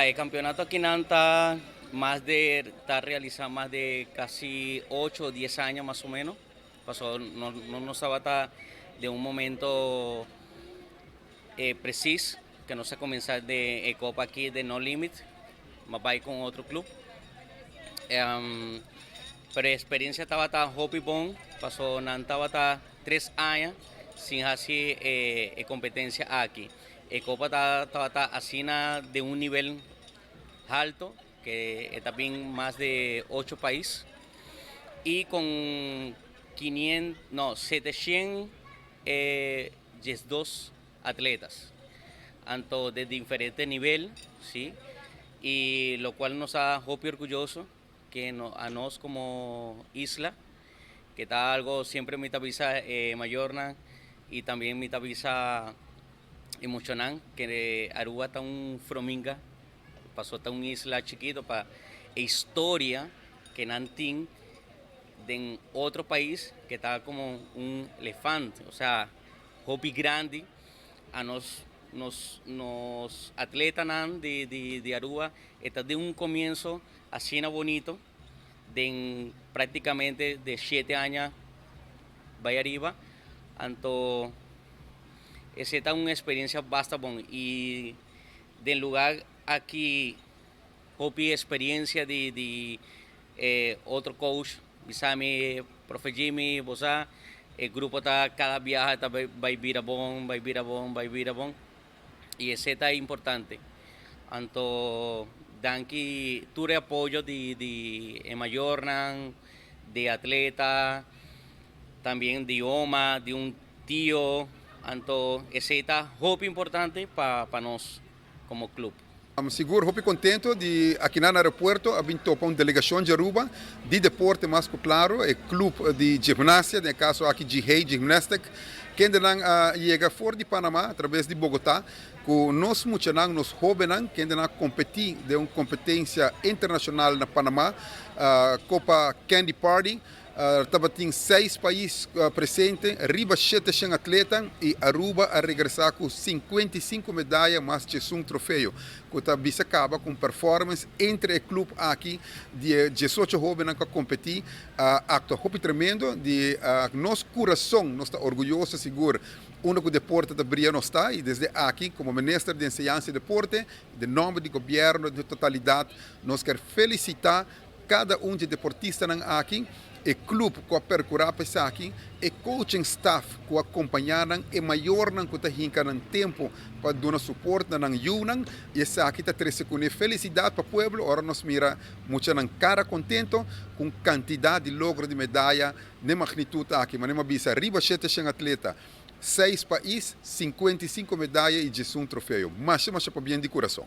E campeonato aki nan ta mas di ta realisa mas di casi 8 o 10 aña mas o menos. Paso no tabata di un momento preciso cu nos a cuminsa di e copa aki di No Limit, mas bay cu otro club. Pero e experiencia tabata hopi bon, paso nan tabata 3 aña sin haci e competencia aki. E copa tabata asina di un nivel halto, cu ta bin mas di 8 pais y cu 500, no, 712 atletas, tanto de diferente nivel, ¿sí? Y lo cual nos ha hopi orguyoso cu no, a nos como isla, cu ta algo semper mi ta bisa mayornan y tambe mi ta bisa emocionante cu Aruba ta un frominga, paso ta un isla chikito pa historia cu nan tin di otro pais cu ta como un elefante, o sea, hopi grandi, a nos atletanan di Aruba ta di un comienso asina bunita, di practicamente di 7 aña bay ariba, anto esey ta un experiencia basta bon y di lugar aki hopi experiencia di otro coach, bisami, Profe Jimmy, bo sa, e grupo ta cada biaha ta bay bira bon, bay bira bon, bay bira bon. Y esey ta importante. Anto, danki tur apoyo di mayornan, di atleta, tambe di oma, di un tio. Anto, esey ta hopi importante pa nos como club. Sigur, hopi contento di aki na aeropuerto a bin topa un delegacion di Aruba di deporte mas claro, e club di gimnasia, den caso aki GH Gymnastic, cu nan a yega for di Panama atraves di Bogotá, cu nos muchanan, nos hobennan, cu nan a competi den un competencia internacional na Panama, Copa Candy Party. Tabatin seis pais presente, riba 700 atleta y Aruba a regresa cu 55 medaya mas 11 trofeo. Cu ta bisa caba cu performance entre e club aki di 18 hobennan cu a competi, acto hopi tremendo di nos curason, nos ta orguyoso sigur unda cu deporte ta briya nos ta y desde aki como Minister di Enseñansa y Deporte, den nomber di gobierno di totalidad, nos kier felicita cada un di e deportistanan aki, e club cu a percura pa esaki, e coaching staff cu a acompaña nan, e mayornan cu ta hinca nan tempo pa duna suporte na nan yiunan, y esaki ta trece cu felicidad pa pueblo, ora nos mira muchanan cara contento, cu cantidad di logro di medaya, na magnitud aki, mas mi bisa riba 700 atleta, seis pais, 55 medaya y 11 trofeo. Mas, mas pabien di curason.